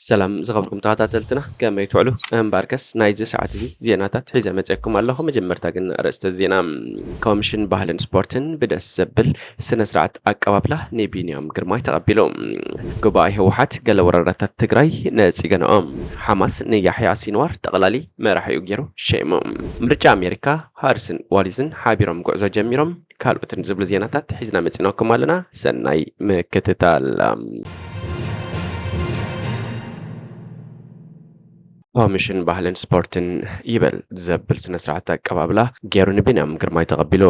ሰላም ዝኸበርኩም ተኸታተልትና፣ ከመይ ትውዕሉ? እምበኣርከስ ናይዚ ሰዓት እዚ ዜናታት ሒዘ መጺአኩም ኣለኹ። መጀመርታ ግን ኣርእስተ ዜና። ኮሚሽን ባህልን ስፖርትን ብደስ ዘብል ስነ ስርዓት ኣቀባብላ ንቢንያም ግርማይ ተቐቢሉ። ጉባኤ ህወሓት ገለ ወረዳታት ትግራይ ነጺገንኦ። ሓማስ ንያሕያ ሲንዋር ጠቕላሊ መራሒኡ ገይሩ ሸይሙ። ምርጫ ኣሜሪካ፣ ሃሪስን ዋሊዝን ሓቢሮም ጉዕዞ ጀሚሮም። ካልኦትን ዝብሉ ዜናታት ሒዝና መጺናኩም ኣለና። ሰናይ ምክትታል። ኮሚሽን ባህልን ስፖርትን ይበል ዘብል ስነ ስርዓት ኣቀባብላ ገይሩ ንቢንያም ግርማይ ተቐቢሉ።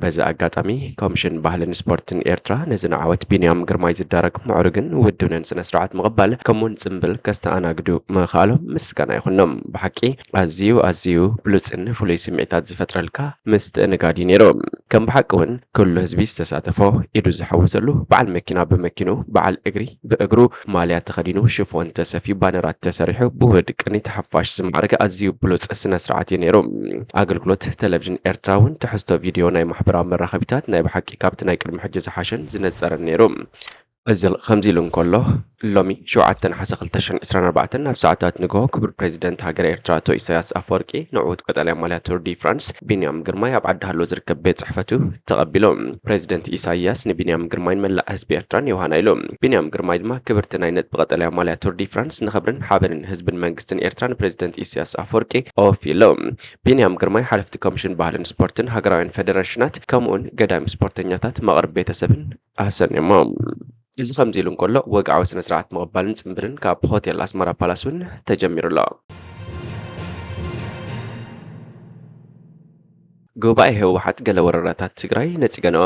በዚ ኣጋጣሚ ኮሚሽን ባህልን ስፖርትን ኤርትራ ነዚ ንዓወት ቢንያም ግርማይ ዝዳረግ ምዕሩግን ውድብንን ስነ ስርዓት ምቕባል ከምኡውን ጽምብል ከስተኣናግዱ ምኽኣሎም ምስጋና ይኹኖም። ብሓቂ ኣዝዩ ኣዝዩ ብሉጽን ፍሉይ ስምዒታት ዝፈጥረልካ ምስትእንጋድ እዩ ነይሩ። ከም ብሓቂ እውን ኩሉ ህዝቢ ዝተሳተፎ፣ ኢዱ ዝሓወሰሉ፣ በዓል መኪና ብመኪኑ፣ በዓል እግሪ ብእግሩ፣ ማልያ ተኸዲኑ፣ ሽፎን ተሰፊዩ፣ ባነራት ተሰሪሑ፣ ብውህድ ቅኒት ሓፋሽ ዝማዕረገ ኣዝዩ ብሉጽ ስነ ስርዓት እዩ ነይሩ። ኣገልግሎት ቴሌቪዥን ኤርትራ እውን ትሕዝቶ ቪድዮ ናይ ማሕበራዊ መራኸቢታት ናይ ብሓቂ ካብቲ ናይ ቅድሚ ሕጂ ዝሓሸን ዝነጸረን ነይሩ። እዚ ከምዚ ኢሉ እንከሎ፣ ሎሚ ሸውዓተ ነሓሰ ክልተ ሽሕን ዕስራን ኣርባዕተን ኣብ ሰዓታት ንግሆ ክቡር ፕሬዚደንት ሃገረ ኤርትራ ኣቶ ኢሳያስ ኣፈወርቂ ንዕዉት ቀጠልያ ማልያ ቱር ዲ ፍራንስ ቢንያም ግርማይ ኣብ ዓዲ ሃሎ ዝርከብ ቤት ጽሕፈቱ ተቐቢሉ። ፕሬዚደንት ኢሳያስ ንቢንያም ግርማይን መላእ ህዝቢ ኤርትራን ዮሃና ኢሉ። ቢንያም ግርማይ ድማ ክብርቲ ናይ ነጥቢ ቀጠልያ ማልያ ቱር ዲ ፍራንስ ንኽብርን ሓበንን ህዝብን መንግስትን ኤርትራ ንፕሬዚደንት ኢሳያስ ኣፈወርቂ ኦፍ ኢሉ። ቢንያም ግርማይ ሓለፍቲ ኮሚሽን ባህልን ስፖርትን ሃገራውያን ፌደሬሽናት ከምኡውን ገዳይም ስፖርተኛታት መቕርብ ቤተሰብን ኣሰንዮሞ። እዚ ከምዚ ኢሉ እንከሎ፣ ወግዓዊ ስነ ስርዓት ምቕባልን ጽምብልን ካብ ሆቴል ኣስመራ ፓላስ እውን ተጀሚሩ ኣሎ። ጉባኤ ህወሓት ገለ ወረዳታት ትግራይ ነጺገንኦ።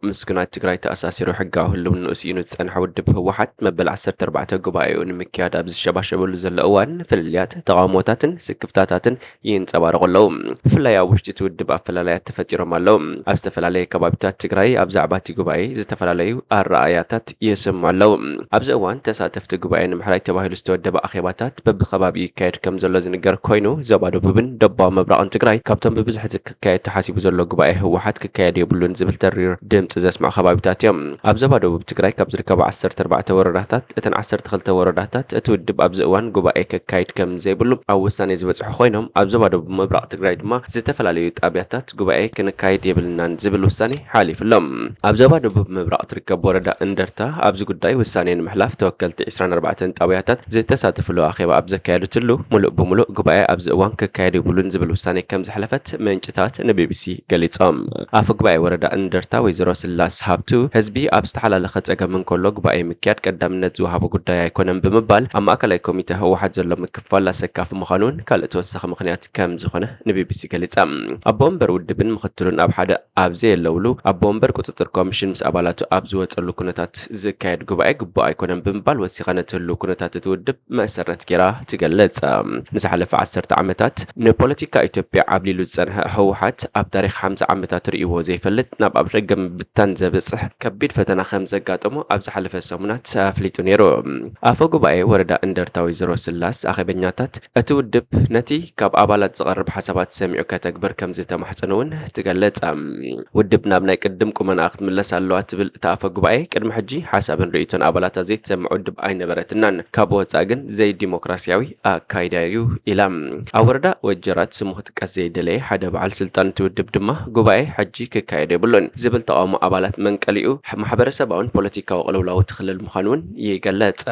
ምስ ኩናት ትግራይ ተኣሳሲሩ ሕጋዊ ህልውንኡ ስኢኑ ዝጸንሐ ውድብ ህወሓት መበል ዓሰርተ ኣርባዕተ ጉባኤኡ ንምክያድ ኣብ ዝሸባሸበሉ ዘሎ እዋን፣ ፍልልያት፣ ተቓውሞታትን ስክፍታታትን ይንጸባረቑ ኣለዉ። ብፍላይ ኣብ ውሽጢ እቲ ውድብ ኣፈላላያት ተፈጢሮም ኣለዉ። ኣብ ዝተፈላለየ ከባቢታት ትግራይ ኣብ ዛዕባ እቲ ጉባኤ ዝተፈላለዩ ኣረኣእያታት ይስምዑ ኣለዉ። ኣብዚ እዋን ተሳተፍቲ ጉባኤ ንምሕራይ ተባሂሉ ዝተወደበ ኣኼባታት በብከባቢኡ ይካየድ ከም ዘሎ ዝንገር ኮይኑ፣ ዞባ ደቡብን ደቡባዊ ምብራቕን ትግራይ ካብቶም ብብዝሒ ክካየድ ተሓሲቡ ዘሎ ጉባኤ ህወሓት ክካየድ የብሉን ዝብል ተሪር ድምፂ ዘስምዑ ከባቢታት እዮም። ኣብ ዞባ ደቡብ ትግራይ ካብ ዝርከቡ ዓሰርተ ኣርባዕተ ወረዳታት፣ እተን ዓሰርተ ክልተ ወረዳታት እቲ ውድብ ኣብዚ እዋን ጉባኤ ከካይድ ከም ዘይብሉ ኣብ ውሳኔ ዝበፅሑ ኮይኖም፣ ኣብ ዞባ ደቡብ ምብራቕ ትግራይ ድማ ዝተፈላለዩ ጣብያታት ጉባኤ ክንካይድ የብልናን ዝብል ውሳኔ ሓሊፉ ኣሎ። ኣብ ዞባ ደቡብ ምብራቕ ትርከብ ወረዳ እንደርታ ኣብዚ ጉዳይ ውሳኔ ንምሕላፍ ተወከልቲ ዕስራን ኣርባዕተን ጣብያታት ዝተሳተፍሉ ኣኼባ ኣብ ዘካየዱትሉ፣ ሙሉእ ብሙሉእ ጉባኤ ኣብዚ እዋን ክካየድ የብሉን ዝብል ውሳኔ ከም ዘሕለፈት ምንጭታት ንቢቢሲ ገሊጾም። ኣፈ ጉባኤ ወረዳ እንደርታ ወይዘሮ ስላስ ሃብቱ፣ ህዝቢ ኣብ ዝተሓላለኸ ጸገም እንከሎ ጉባኤ ምክያድ ቀዳምነት ዝወሃቦ ጉዳይ ኣይኮነን ብምባል፣ ኣብ ማእከላይ ኮሚተ ህወሓት ዘሎ ምክፋል ኣሰካፊ ምዃኑ እውን ካልእ ተወሳኺ ምኽንያት ከም ዝኾነ ንቢቢሲ ገሊጻ። ኣቦ ወንበር ውድብን ምኽትሉን ኣብ ሓደ ኣብ ዘየለውሉ፣ ኣቦ ወንበር ቁጽጽር ኮሚሽን ምስ ኣባላቱ ኣብ ዝወጸሉ ኩነታት ዝካየድ ጉባኤ ግቡእ ኣይኮነን ብምባል ወሲኻ ነቲ ህልው ኩነታት እቲ ውድብ መሰረት ጌራ ትገልጽ። ንዝሓለፈ ዓሰርተ ዓመታት ንፖለቲካ ኢትዮጵያ ዓብሊሉ ዝጸንሐ ህወሓት፣ ኣብ ታሪኽ ሓምሳ ዓመታት ርእይዎ ዘይፈልጥ ናብ ኣብ ደገ ምብታን ዘብጽሕ ከቢድ ፈተና ከም ዘጋጠሞ ኣብ ዝሓለፈ ሰሙናት ኣፍሊጡ ነይሩ። ኣፈ ጉባኤ ወረዳ እንደርታ ወይዘሮ ስላስ ኣኼበኛታት፣ እቲ ውድብ ነቲ ካብ ኣባላት ዝቐርብ ሓሳባት ሰሚዑ ከተግብር ከም ዝተማሕጸነ እውን ትገልጽ። ውድብ ናብ ናይ ቅድም ቁመናኣ ክትምለስ ኣለዋ ትብል እታ ኣፈ ጉባኤ፣ ቅድሚ ሕጂ ሓሳብን ርእይቶን ኣባላታ ዘይትሰምዕ ውድብ ኣይነበረትናን፣ ካብ ወጻኢ ግን ዘይዲሞክራሲያዊ ኣካይዳ እዩ ኢላ። ኣብ ወረዳ ወጀራት ስሙ ክጥቀስ ዘይደለየ ሓደ በዓል ስልጣን እቲ ውድብ ድማ፣ ጉባኤ ሕጂ ክካየድ የብሉን ዝብል ተቓውሞ ኣባላት መንቀሊኡ ማሕበረሰባውን ፖለቲካዊ ቅልውላው እቲ ክልል ምዃኑ እውን ይገለጽ።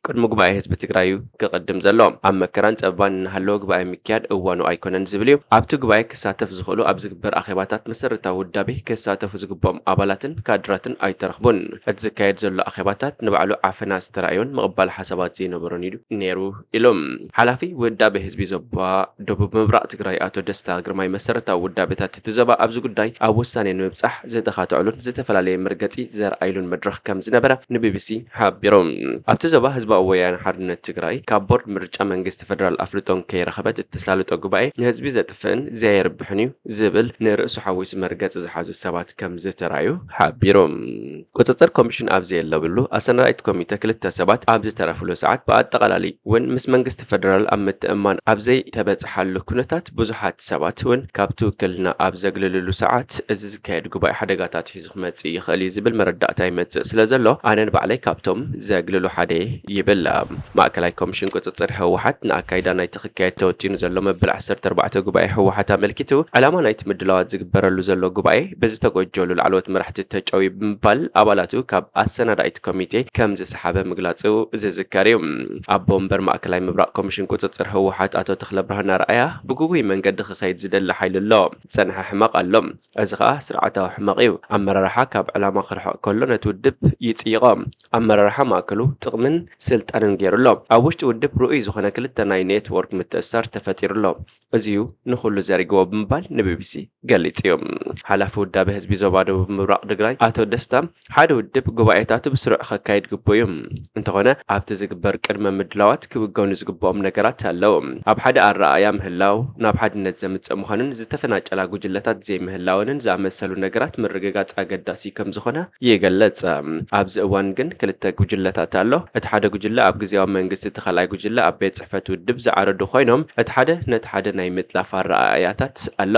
ቅድሚ ጉባኤ ህዝቢ ትግራይ እዩ ክቕድም ዘሎ። ኣብ መከራን ጸበባን እናሃለወ ጉባኤ ምክያድ እዋኑ ኣይኮነን ዝብል እዩ። ኣብቲ ጉባኤ ክሳተፍ ዝኽእሉ ኣብ ዝግበር ኣኼባታት መሰረታዊ ውዳቤ ክሳተፉ ዝግብኦም ኣባላትን ካድራትን ኣይተረኽቡን። እቲ ዝካየድ ዘሎ ኣኼባታት ንባዕሉ ዓፈና ዝተራእዮን ምቕባል ሓሳባት ዘይነበሮን ኢሉ ነይሩ ኢሎም ሓላፊ ውዳቤ ህዝቢ ዞባ ደቡብ ምብራቕ ትግራይ ኣቶ ደስታ ግርማይ። መሰረታዊ ውዳቤታት እቲ ዞባ ኣብዚ ጉዳይ ኣብ ውሳኔ ንምብጻሕ ዝተኻትዕሉን ዝተፈላለየ መርገጺ ዘርኣይሉን መድረኽ ከም ዝነበረ ንቢቢሲ ሓቢሮም። ኣብቲ ዞባ ህዝባዊ ወያነ ሓርነት ትግራይ ካብ ቦርድ ምርጫ መንግስቲ ፈደራል ኣፍልጦን ከይረኸበት እተሳልጦ ጉባኤ ንህዝቢ ዘጥፍእን ዘየርብሕን እዩ ዝብል ንርእሱ ሓዊሱ መርገጺ ዝሓዙ ሰባት ከም ዝተራእዩ ሓቢሮም። ቁጽጽር ኮሚሽን ኣብ ዘየለብሉ ኣሰናዳኢት ኮሚተ ክልተ ሰባት ኣብ ዝተረፍሉ ሰዓት ብኣጠቓላሊ እውን ምስ መንግስቲ ፈደራል ኣብ ምትእምማን ኣብ ዘይተበጽሓሉ ኩነታት ብዙሓት ሰባት እውን ካብቲ ውክልና ኣብ ዘግልልሉ ሰዓት፣ እዚ ዝካየድ ጉባኤ ሓደጋታት ሒዙ ክመጽእ ይኽእል እዩ ዝብል መረዳእታ ይመጽእ ስለ ዘሎ፣ ኣነ ንባዕለይ ካብቶም ዘግልሉ ሓደ እየ ይብል። ማእከላይ ኮሚሽን ቁጽጽር ህወሓት ንኣካይዳ ናይቲ ክካየድ ተወጢኑ ዘሎ መበል ዓሰርተ ኣርባዕተ ጉባኤ ህወሓት ኣመልኪቱ፣ ዕላማ ናይቲ ምድላዋት ዝግበረሉ ዘሎ ጉባኤ ብዝተጎጀሉ ላዕለዎት መራሕቲ ተጨውዩ ብምባል፣ ኣባላቱ ካብ ኣሰናዳኢት ኮሚቴ ከም ዝሰሓበ ምግላጹ ዝዝከር እዩ። ኣቦ ወንበር ማእከላይ ምብራቕ ኮሚሽን ቁጽጽር ህወሓት ኣቶ ተኽለብርሃን ኣርኣያ፣ ብግጉይ መንገዲ ክኸይድ ዝደሊ ሓይሊ ኣሎ፣ ዝጸንሐ ሕመቕ ኣሎ። እዚ ኸኣ ስርዓታዊ ሕመቕ እዩ። ኣመራርሓ ካብ ዕላማ ክርሕቕ ከሎ ነቲ ውድብ ይጽይቖ። ኣመራርሓ ማእከሉ ጥቕምን ስልጣንን ገይሩ ኣሎ። ኣብ ውሽጢ ውድብ ርኡይ ዝኾነ ክልተ ናይ ኔትወርክ ምትእስሳር ተፈጢሩ ኣሎ። እዚ እዩ ንኹሉ ዘሪግዎ ብምባል ንቢቢሲ ገሊጹ እዩ። ሓላፊ ውዳበ ህዝቢ ዞባ ደቡብ ምብራቕ ትግራይ ኣቶ ደስታ፣ ሓደ ውድብ ጉባኤታቱ ብስሩዕ ከካይድ ግቡእ እዩ። እንተኾነ ኣብቲ ዝግበር ቅድመ ምድላዋት ክውገኑ ዝግብኦም ነገራት ኣለዉ። ኣብ ሓደ ኣረኣእያ ምህላው ናብ ሓድነት ዘምጽእ ምዃኑን ዝተፈናጨላ ጉጅለታት ዘይምህላወንን ዝኣመሰሉ ነገራት ምርግጋጽ ኣገዳሲ ከም ዝኾነ ይገልጽ። ኣብዚ እዋን ግን ክልተ ጉጅለታት ኣሎ። እቲ ሓደ ጉጅለ ኣብ ግዝያዊ መንግስቲ፣ እቲ ካልኣይ ጉጅለ ኣብ ቤት ጽሕፈት ውድብ ዝዓረዱ ኮይኖም፣ እቲ ሓደ ነቲ ሓደ ናይ ምጥላፍ ኣረኣእያታት ኣሎ።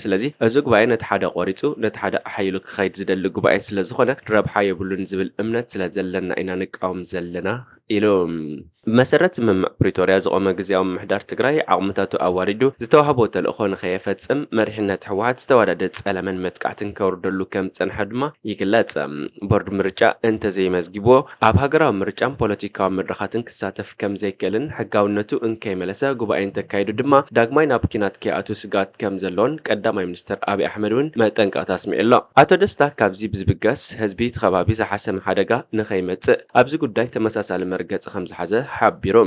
ስለዚ እዚ ጉባኤ ነቲ ሓደ ቆሪጹ ነቲ ሓደ ኣሓይሉ ክኸይድ ዝደሊ ጉባኤ ስለ ዝኾነ ረብሓ የብሉን ዝብል እምነት ስለ ዘለና ኢና ንቃወም ዘለና ኢሉ። ብመሰረት ስምምዕ ፕሪቶርያ ዝቖመ ግዝያዊ ምምሕዳር ትግራይ ዓቕምታቱ ኣዋዲዱ ዝተዋህቦ ተልእኾ ንኸየፈጽም መሪሕነት ህወሓት ዝተዋደደ ጸለመን መጥቃዕትን ከውርደሉ ከም ዝጸንሐ ድማ ይግለጽ። ቦርድ ምርጫ እንተዘይመዝጊብዎ ኣብ ሃገራዊ ምርጫን ፖለቲካዊ መድረኻትን ክሳተፍ ከም ዘይክእልን ሕጋውነቱ እንከይመለሰ ጉባኤ እንተካይዱ ድማ ዳግማይ ናብ ኲናት ከይኣቱ ስግኣት ከም ዘለዎን ቀዳማይ ሚኒስትር ኣብይ ኣሕመድ እውን መጠንቀቕታ ኣስሚዑ ኣሎ። ኣቶ ደስታ ካብዚ ብዝብገስ ህዝቢ እቲ ከባቢ ዝሓሰመ ሓደጋ ንኸይመጽእ ኣብዚ ጉዳይ ተመሳሳሊ መርገጺ ከም ዝሓዘ ሓቢሩ።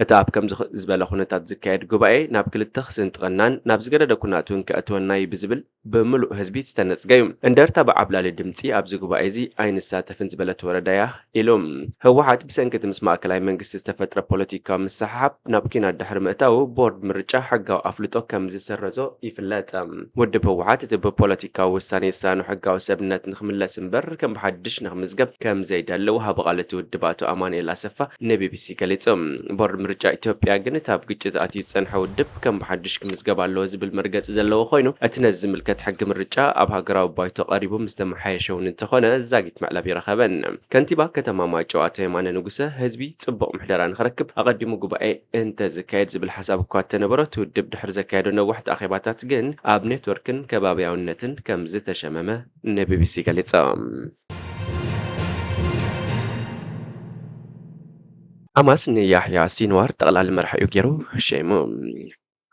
እቲ ኣብ ከምዚ ዝበለ ኩነታት ዝካየድ ጉባኤ ናብ ክልተ ክስንጥቀናን ናብ ዝገደደ ኩናት እውን ከእትወና እዩ ብዝብል ብምሉእ ህዝቢ ዝተነጽገ እዩ። እንደርታ ብዓብላሊ ድምጺ ኣብዚ ጉባኤ እዚ ኣይንሳተፍን ዝበለት ወረዳ እያ ኢሉ። ህወሓት ብሰንኪ እቲ ምስ ማእከላይ መንግስቲ ዝተፈጥረ ፖለቲካዊ ምስሕሓብ ናብ ኲናት ድሕሪ ምእታዉ ቦርድ ምርጫ ሕጋዊ ኣፍልጦ ከም ዝሰረዞ ይፍለጥ። ውድብ ህወሓት እቲ ብፖለቲካዊ ውሳኔ ዝሳኑ ሕጋዊ ሰብነት ንኽምለስ እምበር ከም ብሓድሽ ንኽምዝገብ ከም ዘይደሊ ወሃቢ ቃል እቲ ውድብ ኣቶ ኣማኑኤል ኣሰፋ ንቢቢሲ ገሊጹ። ቦርድ ምርጫ ኢትዮጵያ ግን እቲ ኣብ ግጭት ኣትዩ ዝጸንሐ ውድብ ከም ብሓድሽ ክምዝገብ ኣለዎ ዝብል መርገጺ ዘለዎ ኮይኑ፣ እቲ ነዚ ዝምልከት ሕጊ ምርጫ ኣብ ሃገራዊ ባይቶ ቀሪቡ ምስ ተመሓየሸ እውን እንተኾነ ዛጊት መዕለቢ ኣይረኸበን። ከንቲባ ከተማ ማይጨው ኣቶ የማነ ንጉሰ፣ ህዝቢ ጽቡቕ ምሕደራ ንኽረክብ ኣቐዲሙ ጉባኤ እንተዝካየድ ዝብል ሓሳብ እኳ እንተነበሮ፣ እቲ ውድብ ድሕሪ ዘካየዶ ነዋሕቲ ኣኼባታት ግን ኣብ ኔትወርክን ከባብያውነትን ከም ዝተሸመመ ንቢቢሲ ገሊጾም። ሓማስ ንያሕያ ሲንዋር ጠቕላሊ መራሒኡ ገይሩ ሸይሙ።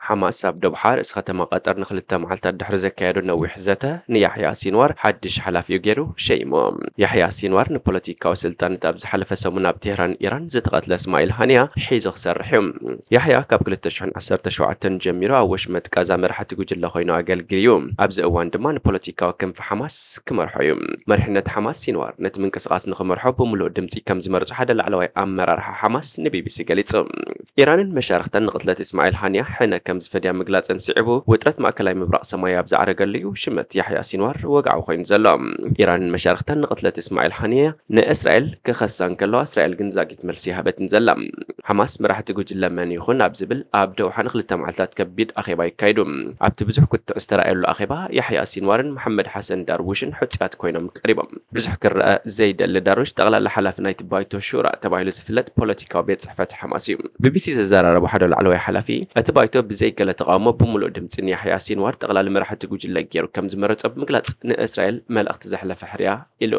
ሓማስ ኣብ ዶብሓ ርእሲ ከተማ ቀጠር ንኽልተ መዓልታት ድሕሪ ዘካየዶ ነዊሕ ዘተ፣ ንያሕያ ሲንዋር ሓድሽ ሓላፊኡ ገይሩ ሸይሙ። ያሕያ ሲንዋር ንፖለቲካዊ ስልጣን እቲ ኣብ ዝሓለፈ ሰሙን ኣብ ቴህራን ኢራን ዝተቐትለ እስማኤል ሃንያ ሒዙ ክሰርሕ እዩ። ያሕያ ካብ ክልተ ሽሕን ዓሰርተ ሸውዓተን ጀሚሩ ኣብ ወሽመጥ ቃዛ መራሕቲ ጉጅለ ኮይኑ ኣገልጊሉ እዩ። ኣብዚ እዋን ድማ ንፖለቲካዊ ክንፊ ሓማስ ክመርሖ እዩ። መሪሕነት ሓማስ ሲንዋር ነቲ ምንቅስቓስ ንኽመርሖ ብምሉእ ድምጺ ከም ዝመርጾ ሓደ ላዕለዋይ ኣመራርሓ ሓማስ ንቢቢሲ ገሊጹ። ኢራንን መሻርኽተን ንቕትለት እስማዒል ሃንያ ሕነ ከም ዝፈድያ ምግላጸን ስዒቡ፣ ውጥረት ማእከላይ ምብራቕ ሰማይ ኣብ ዝዓረገሉ እዩ ሽመት ያሕያ ሲንዋር ወግዓዊ ኮይኑ ዘሎ። ኢራንን መሻርኽተን ንቕትለት እስማዒል ሃንያ ንእስራኤል ክኸሳ እንከለዋ፣ እስራኤል ግን ዛጊት መልሲ ይሃበትን ዘላ። ሓማስ መራሕቲ ጉጅለ መን ይኹን ኣብ ዝብል ኣብ ደውሓ ንክልተ መዓልታት ከቢድ ኣኼባ ይካየዱ። ኣብቲ ብዙሕ ክትዕ ዝተራእየሉ ኣኼባ፣ ያሕያ ሲንዋርን መሓመድ ሓሰን ዳርዊሽን ሕጹያት ኮይኖም ቀሪቦም። ብዙሕ ክረአ ዘይደሊ ዳርዊሽ ጠቕላላ ሓላፊ ናይቲ ባይቶ ሹራ ተባሂሉ ዝፍለጥ ፖለቲካዊ ቤት ጽሕፈት ሓማስ እዩ። ቢቢሲ ዘዘራረቦ ሓደ ላዕለዋይ ሓላፊ፣ እቲ ባይቶ ብዘይ ገለ ተቓውሞ ብምሉእ ድምጺ ንያሕያ ሲንዋር ጠቕላሊ መራሕቲ ጉጅለ ገይሩ ከም ዝመረጾ ብምግላጽ፣ ንእስራኤል መልእኽቲ ዘሕለፈ ሕርያ ኢሉ።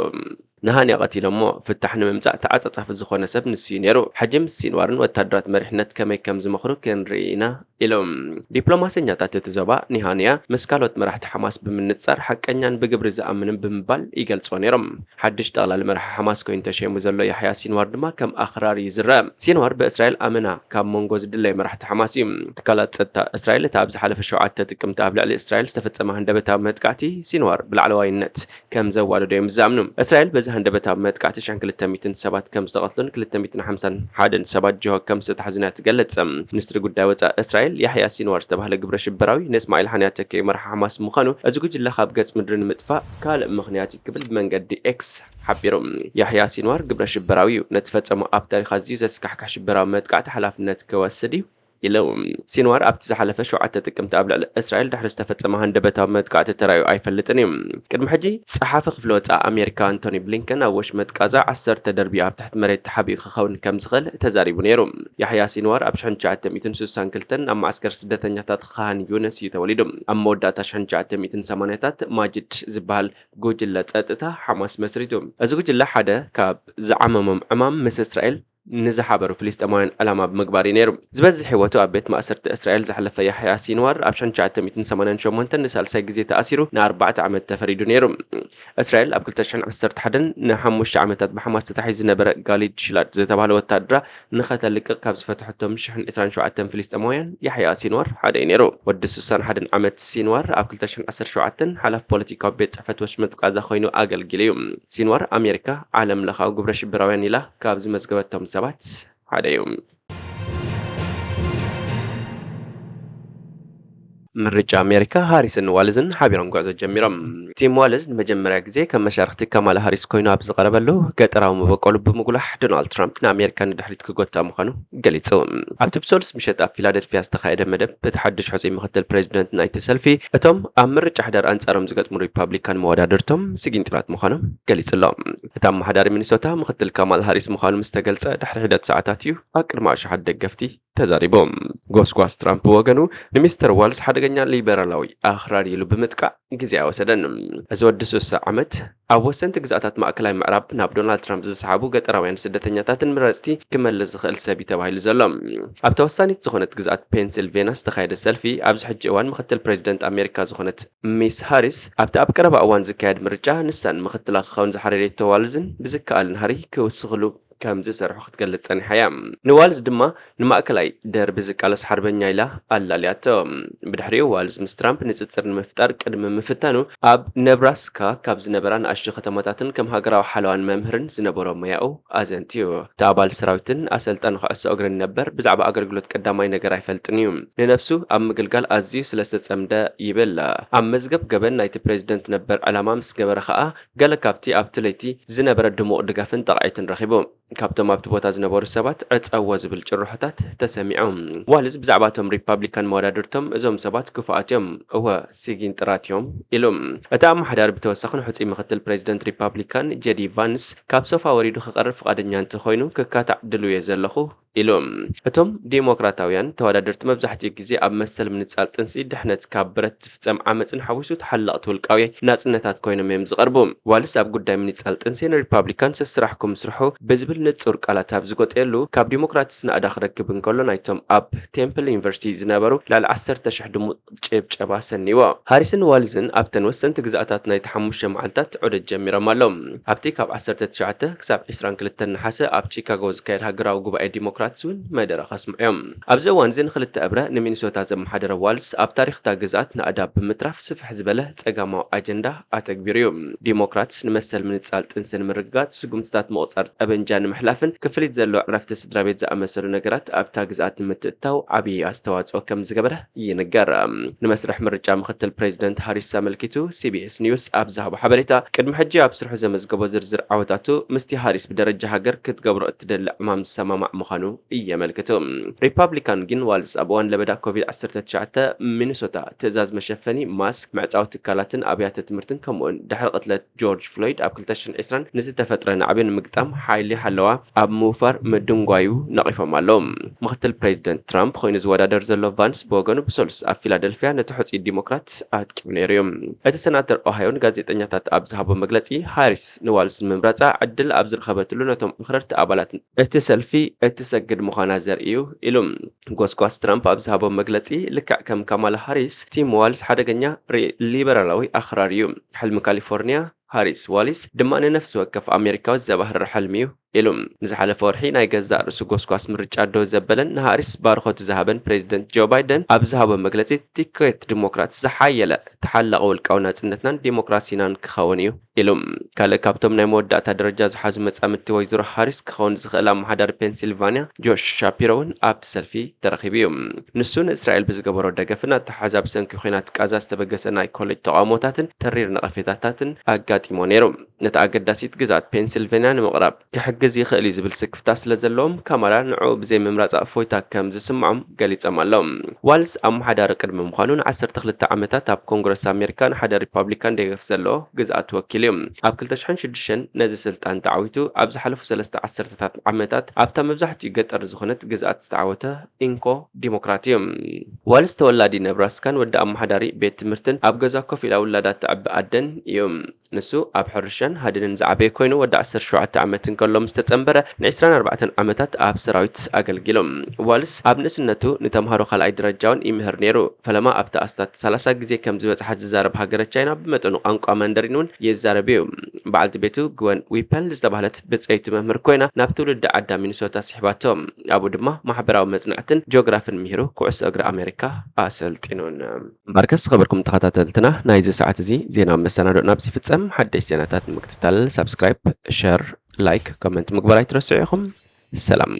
ንሃንያ ቀቲሎሞ ፍታሕ ንምምጻእ ተዓጻጻፊ ዝኾነ ሰብ ንሱ እዩ ነይሩ። ሕጂ ምስ ሲንዋርን ወታደራት መሪሕነት ከመይ ከም ዝመኽሩ ክንርኢ ኢና ኢሎም። ዲፕሎማሰኛታት እቲ ዞባ ንሃንያ ምስ ካልኦት መራሕቲ ሓማስ ብምንጻር ሓቀኛን ብግብሪ ዝኣምንን ብምባል ይገልጽዎ ነይሮም። ሓድሽ ጠቕላሊ መራሒ ሓማስ ኮይኑ ተሸይሙ ዘሎ ያሕያ ሲንዋር ድማ ከም ኣኽራሪ እዩ ዝረአ። ሲንዋር ብእስራኤል ኣመና ካብ መንጎ ዝድለዩ መራሕቲ ሓማስ እዩ። ትካላት ጸጥታ እስራኤል እቲ ኣብ ዝሓለፈ ሸውዓተ ጥቅምቲ ኣብ ልዕሊ እስራኤል ዝተፈጸመ ሃንደበታዊ መጥቃዕቲ ሲንዋር ብላዕለዋይነት ከም ዘዋደዶ እዮም ዝኣምኑ። እስራኤል በዚ ሃንደበታዊ መጥቃዕቲ ሽሕን ክልተ ሚእትን ሰባት ከም ዝተቐትሉን ክልተ ሚእትን ሓምሳን ሓደን ሰባት ጅሆ ከም ዝተታሕዙን እያ ትገልጽ። ሚኒስትሪ ጉዳይ ወጻኢ እስራኤል፣ ያሕያ ሲንዋር ዝተባህለ ግብረ ሽበራዊ ንእስማዒል ሃንያ ተኪኡ መራሒ ሓማስ ምዃኑ፣ እዚ ጉጅለ ካብ ገጽ ምድሪ ንምጥፋእ ካልእ ምኽንያት እዩ ክብል ብመንገዲ ኤክስ ሓቢሩ። ያሕያ ሲንዋር ግብረ ሽበራዊ እዩ። ነቲ ፈጸሞ ኣብ ታሪኽ ኣዝዩ ዘስካሕክሕ ሽበራዊ መጥቃዕቲ ሓላፍነት ክወስድ እዩ ኢሎም። ሲንዋር ኣብቲ ዝሓለፈ ሸውዓተ ጥቅምቲ ኣብ ልዕሊ እስራኤል ድሕሪ ዝተፈጸመ ሃንደበታዊ መጥቃዕቲ ተራእዩ ኣይፈልጥን እዩ። ቅድሚ ሕጂ ጸሓፊ ክፍሊ ወጻኢ ኣሜሪካ ኣንቶኒ ብሊንከን ኣብ ወሽመጥ ቃዛ ዓሰርተ ደርቢ ኣብ ትሕቲ መሬት ተሓቢኡ ክኸውን ከም ዝኽእል ተዛሪቡ ነይሩ። ያሕያ ሲንዋር ኣብ ሽሕን ትሽዓተ ሚእትን ስሳን ክልተን ኣብ ማዕስከር ስደተኛታት ኻን ዩነስ እዩ ተወሊዱ። ኣብ መወዳእታ ሽሕን ትሽዓተ ሚእትን ሰማንያታት ማጅድ ዝበሃል ጉጅለ ጸጥታ ሓማስ መስሪቱ። እዚ ጉጅለ ሓደ ካብ ዝዓመሞም ዕማም ምስ እስራኤል ንዝሓበሩ ፍልስጤማውያን ዕላማ ብምግባር እዩ ነይሩ። ዝበዝሕ ህይወቱ ኣብ ቤት ማእሰርቲ እስራኤል ዘሕለፈ ያሕያ ሲንዋር ኣብ ሽሕን ትሽዓተ ሚእትን ሰማንያን ሸሞንተን ንሳልሳይ ግዜ ተኣሲሩ ንኣርባዕተ ዓመት ተፈሪዱ ነይሩ። እስራኤል ኣብ ክልተ ሽሕን ዓሰርተ ሓደን ንሓሙሽተ ዓመታት ብሓማስ ተታሒዙ ዝነበረ ጋሊድ ሽላድ ዝተባህለ ወታደራ ንኸተልቅቕ ካብ ዝፈትሐቶም ሽሕን ዕስራን ሸውዓተን ፍልስጤማውያን ያሕያ ሲንዋር ሓደ እዩ ነይሩ። ወዲ ስሳን ሓደን ዓመት ሲንዋር ኣብ ክልተ ሽሕን ዓሰርተ ሸውዓተን ሓላፊ ፖለቲካዊ ቤት ጽሕፈት ወሽመጥ ቃዛ ኮይኑ ኣገልጊሉ እዩ። ሲንዋር ኣሜሪካ ዓለም ለኻዊ ግብረ ሽበራውያን ኢላ ካብ ዝመዝገበቶም ሰባት ሓደ እዩ። ምርጫ ኣሜሪካ፣ ሃሪስን ዋልዝን ሓቢሮም ጉዕዞ ጀሚሮም። ቲም ዋልዝ ንመጀመርያ ግዜ ከም መሻርክቲ ካማላ ሃሪስ ኮይኑ ኣብ ዝቐረበሉ ገጠራዊ መበቆሉ ብምጉላሕ፣ ዶናልድ ትራምፕ ንኣሜሪካ ንድሕሪት ክጎታ ምዃኑ ገሊጹ። ኣብቲ ብሰሉስ ምሸት ኣብ ፊላደልፊያ ዝተኻየደ መደብ፣ እቲ ሓድሽ ሕጹይ ምኽትል ፕሬዚደንት ናይቲ ሰልፊ፣ እቶም ኣብ ምርጫ ሕዳር ኣንጻሮም ዝገጥሙ ሪፓብሊካን መወዳድርቶም ስጊንጢራት ምዃኖም ገሊጹ ኣሎ። እቲ ኣመሓዳሪ ሚኒሶታ ምኽትል ካማላ ሃሪስ ምዃኑ ምስ ተገልጸ ድሕሪ ሒደት ሰዓታት እዩ ኣብ ቅድሚ ኣሽሓት ደገፍቲ ተዛሪቦም። ጎስጓስ ትራምፕ ብወገኑ ንሚስተር ዋልዝ ሓደገኛ ሊበራላዊ ኣኽራሪ ኢሉ ብምጥቃዕ ግዜ ኣይወሰደን። እዚ ወዲ ስሳ ዓመት ኣብ ወሰንቲ ግዝኣታት ማእከላይ ምዕራብ ናብ ዶናልድ ትራምፕ ዝሰሓቡ ገጠራውያን ስደተኛታትን መረጽቲ ክመልስ ዝኽእል ሰብ እዩ ተባሂሉ ዘሎ። ኣብ ተወሳኒት ዝኾነት ግዝኣት ፔንሲልቬንያ ዝተኻየደ ሰልፊ፣ ኣብዚ ሕጂ እዋን ምኽትል ፕሬዚደንት ኣሜሪካ ዝኾነት ሚስ ሃሪስ ኣብቲ ኣብ ቀረባ እዋን ዝካየድ ምርጫ ንሳን ምኽትላ ክኸውን ዝሓረደቶ ዋልዝን ብዝከኣል ናህሪ ክውስኽሉ ከም ዝሰርሑ ክትገልጽ ጸኒሓ እያ። ንዋልዝ ድማ ንማእከላይ ደርቢ ዝቃለስ ሓርበኛ ኢላ ኣላልያቶ። ብድሕሪኡ ዋልዝ ምስ ትራምፕ ንጽጽር ንምፍጣር ቅድሚ ምፍታኑ ኣብ ነብራስካ ካብ ዝነበራ ንኣሽቱ ከተማታትን ከም ሃገራዊ ሓለዋን መምህርን ዝነበሮ ሞያኡ ኣዘንትዩ። እቲ ኣባል ሰራዊትን ኣሰልጣኒ ኩዕሶ እግርን ነበር ብዛዕባ ኣገልግሎት ቀዳማይ ነገር ኣይፈልጥን እዩ። ንነብሱ ኣብ ምግልጋል ኣዝዩ ስለ ዝተጸምደ ይብል። ኣብ መዝገብ ገበን ናይቲ ፕሬዚደንት ነበር ዕላማ ምስ ገበረ ከኣ ገለ ካብቲ ኣብቲ ለይቲ ዝነበረ ድሙቕ ድጋፍን ጠቕዒትን ረኺቡ። ካብቶም ኣብቲ ቦታ ዝነበሩ ሰባት ዕጸዎ ዝብል ጭርሖታት ተሰሚዖም። ዋልዝ ብዛዕባ እቶም ሪፓብሊካን መወዳድርቶም፣ "እዞም ሰባት ክፉኣት እዮም፣ እወ፣ ስጊንጥራት እዮም" ኢሉ። እቲ ኣመሓዳሪ ብተወሳኺ ንሕጹይ ምኽትል ፕሬዚደንት ሪፓብሊካን ጄዲ ቫንስ፣ "ካብ ሶፋ ወሪዱ ክቐርብ ፍቓደኛ እንተኾይኑ ክካታዕ ድሉው እየ ዘለኹ" ኢሉ። እቶም ዴሞክራታውያን ተወዳደርቲ መብዛሕትኡ ግዜ ኣብ መሰል ምንጻል ጥንሲ፣ ድሕነት ካብ ብረት ዝፍጸም ዓመጽን ሓዊሱ ተሓለቕቲ ውልቃዊ ናጽነታት ኮይኖም እዮም ዝቐርቡ። ዋልስ ኣብ ጉዳይ ምንጻል ጥንሲ ንሪፓብሊካንስ ስራሕኩም ስርሑ ብዝብል ንጹር ቃላት ኣብ ዝጎጠየሉ፣ ካብ ዲሞክራትስ ናእዳ ክረክብ እንከሎ ናይቶም ኣብ ቴምፕል ዩኒቨርሲቲ ዝነበሩ ልዕሊ ዓሰርተ ሽሕ ድሙቕ ጭብጨባ ሰኒዎ። ሃሪስን ዋልዝን ኣብተን ወሰንቲ ግዝኣታት ናይቲ ሓሙሽተ መዓልታት ዑደት ጀሚሮም ኣለዉ። ኣብቲ ካብ ዓሰርተ ትሽዓተ ክሳብ ዕስራን ክልተን ነሓሰ ኣብ ቺካጎ ዝካየድ ሃገራዊ ጉባኤ ዲሞክራትስ እውን መደረ ከስምዑ እዮም። ኣብዚ እዋን እዚ ንክልተ እብረ ንሚኒሶታ ዘመሓደረ ዋልስ፣ ኣብ ታሪኽ እታ ግዝኣት ናእዳ ብምትራፍ ስፍሕ ዝበለ ጸጋማዊ ኣጀንዳ ኣተግቢሩ እዩ። ዲሞክራትስ ንመሰል ምንጻል ጥንሲ ንምርግጋጽ፣ ስጉምትታት ምቑጻር ጠበንጃ ንምሕላፍን ክፍሊት ዘለዎ ዕረፍቲ ስድራ ቤት ዝኣመሰሉ ነገራት ኣብታ ግዝኣት ንምትእትታው ዓብዪ ኣስተዋጽኦ ከም ዝገበረ ይንገር። ንመስርሕ ምርጫ ምክትል ፕሬዚደንት ሃሪስ ኣመልኪቱ ሲቢኤስ ኒውስ ኣብ ዝሃቦ ሓበሬታ፣ ቅድሚ ሕጂ ኣብ ስርሑ ዘመዝገቦ ዝርዝር ዓወታቱ ምስቲ ሃሪስ ብደረጃ ሃገር ክትገብሮ እትደሊ ዕማም ዝሰማማዕ ምዃኑ የመልክቱ። ሪፓብሊካን ግን ዋልስ ኣብ እዋን ለበዳ ኮቪድ ዓሰርተ ትሽዓተ ሚኒሶታ ትእዛዝ መሸፈኒ ማስክ፣ ምዕጻው ትካላትን ኣብያተ ትምህርትን ከምኡውን ድሕሪ ቅትለት ጆርጅ ፍሎይድ ኣብ ክልተ ሽሕን ዕስራን ንዝተፈጥረ ናዕቢ ንምግጣም ሓይሊ ሓለዋ ኣብ ምውፋር ምድንጓዩ ነቒፎም ኣለዉ። ምክትል ፕሬዚደንት ትራምፕ ኮይኑ ዝወዳደር ዘሎ ቫንስ ብወገኑ ብሰሉስ ኣብ ፊላደልፊያ ነቲ ሕጹይ ዲሞክራት ኣጥቂዑ ነይሩ እዩ። እቲ ሰናተር ኦሃዮ ንጋዜጠኛታት ኣብ ዝሃቦ መግለጺ፣ ሃሪስ ንዋልስ ንምምራጻ ዕድል ኣብ ዝረኸበትሉ ነቶም ኣኽረርቲ ኣባላት እቲ ሰልፊ እትሰግድ ምዃና ዘርኢ እዩ ኢሉ። ጎስጓስ ትራምፕ ኣብ ዝሃቦ መግለጺ፣ ልክዕ ከም ካማላ ሃሪስ፣ ቲም ዋልስ ሓደገኛ ሪ-፣ ሊበራላዊ ኣኽራሪ እዩ። ሕልሚ ካሊፎርኒያ፣ ሃሪስ ዋልስ ድማ ንነፍሲ ወከፍ ኣሜሪካዊ ዘባህርር ሕልሚ እዩ ኢሉ። ንዝሓለፈ ወርሒ ናይ ገዛእ ርእሱ ጎስጓስ ምርጫ ደው ዘበለን ንሃሪስ ባርኾቱ ዝሃበን ፕሬዚደንት ጆ ባይደን ኣብ ዝሃቦ መግለጺ፣ ቲኬት ዲሞክራት ዝሓየለ ተሓላቒ ውልቃዊ ናጽነትናን ዲሞክራሲናን ክኸውን እዩ ኢሉ። ካልእ ካብቶም ናይ መወዳእታ ደረጃ ዝሓዙ መጻምድቲ ወይዘሮ ሃሪስ ክኸውን ዝኽእል ኣመሓዳሪ ፔንሲልቫንያ ጆሽ ሻፒሮ እውን ኣብቲ ሰልፊ ተረኺቡ እዩ። ንሱ ንእስራኤል ብዝገበሮ ደገፍን ኣተሓሕዛ ብሰንኪ ኲናት ቃዛ ዝተበገሰ ናይ ኮሌጅ ተቓውሞታትን ተሪር ነቐፌታታትን ኣጋ ኣጋጢሞ ነይሩ። ነታ ኣገዳሲት ግዝኣት ፔንሲልቬንያ ንምቕራብ ክሕግዝ ይኽእል እዩ ዝብል ስክፍታ ስለ ዘለዎም፣ ካማላ ንዕኡ ብዘይ ምምራጻ እፎይታ ከም ዝስምዖም ገሊጾም ኣለዉ። ዋልስ ኣመሓዳሪ ቅድሚ ምዃኑ ንዓሰርተ ክልተ ዓመታት ኣብ ኮንግረስ ኣሜሪካ ንሓደ ሪፓብሊካን ደገፍ ዘለዎ ግዝኣት ወኪሉ እዩ። ኣብ ክልተ ሽሕን ሽዱሽተን ነዚ ስልጣን ተዓዊቱ ኣብ ዝሓለፉ ሰለስተ ዓሰርተታት ዓመታት ኣብታ መብዛሕትኡ ገጠር ዝኾነት ግዝኣት ዝተዓወተ እንኮ ዲሞክራት እዩ። ዋልስ ተወላዲ ነብራስካን ወዲ ኣመሓዳሪ ቤት ትምህርትን ኣብ ገዛ ኮፍ ኢላ ውላዳ ተዕቢ ኣደን እዩ። ንሱ ኣብ ሕርሻን ሃድንን ዝዓበየ ኮይኑ፣ ወዲ ዓሰርተ ሸውዓተ ዓመት እንከሎ ምስ ተጸንበረ፣ ን ዕስራን ኣርባዕተን ዓመታት ኣብ ሰራዊት ኣገልጊሉ። ዋልስ ኣብ ንእስነቱ ንተምሃሮ ካልኣይ ደረጃ እውን ይምህር ነይሩ። ፈለማ ኣብቲ ኣስታት ሰላሳ ግዜ ከም ዝበጽሓ ዝዛረብ ሃገረ ቻይና፣ ብመጠኑ ቋንቋ ማንደሪን እውን ይዛረብ እዩ። በዓልቲ ቤቱ ግወን ዊፐል ዝተባህለት ብጸይቲ መምህር ኮይና፣ ናብ ትውልዲ ዓዳ ሚኒሶታ ስሒባቶ። ኣብኡ ድማ ማሕበራዊ መጽናዕትን ጂኦግራፍን ምሂሩ፣ ኩዕሶ እግሪ ኣሜሪካ ኣሰልጢኑን። እምበርከስ ዝኸበርኩም ተኸታተልትና፣ ናይዚ ሰዓት እዚ ዜና መሰናዶና ኣብዚ ይፍጸም። ሓደሽ ዜናታት ንምክትታል ሳብስክራይብ፣ ሸር፣ ላይክ፣ ኮመንት ምግባር ኣይትረስዑ ኢኹም። ሰላም።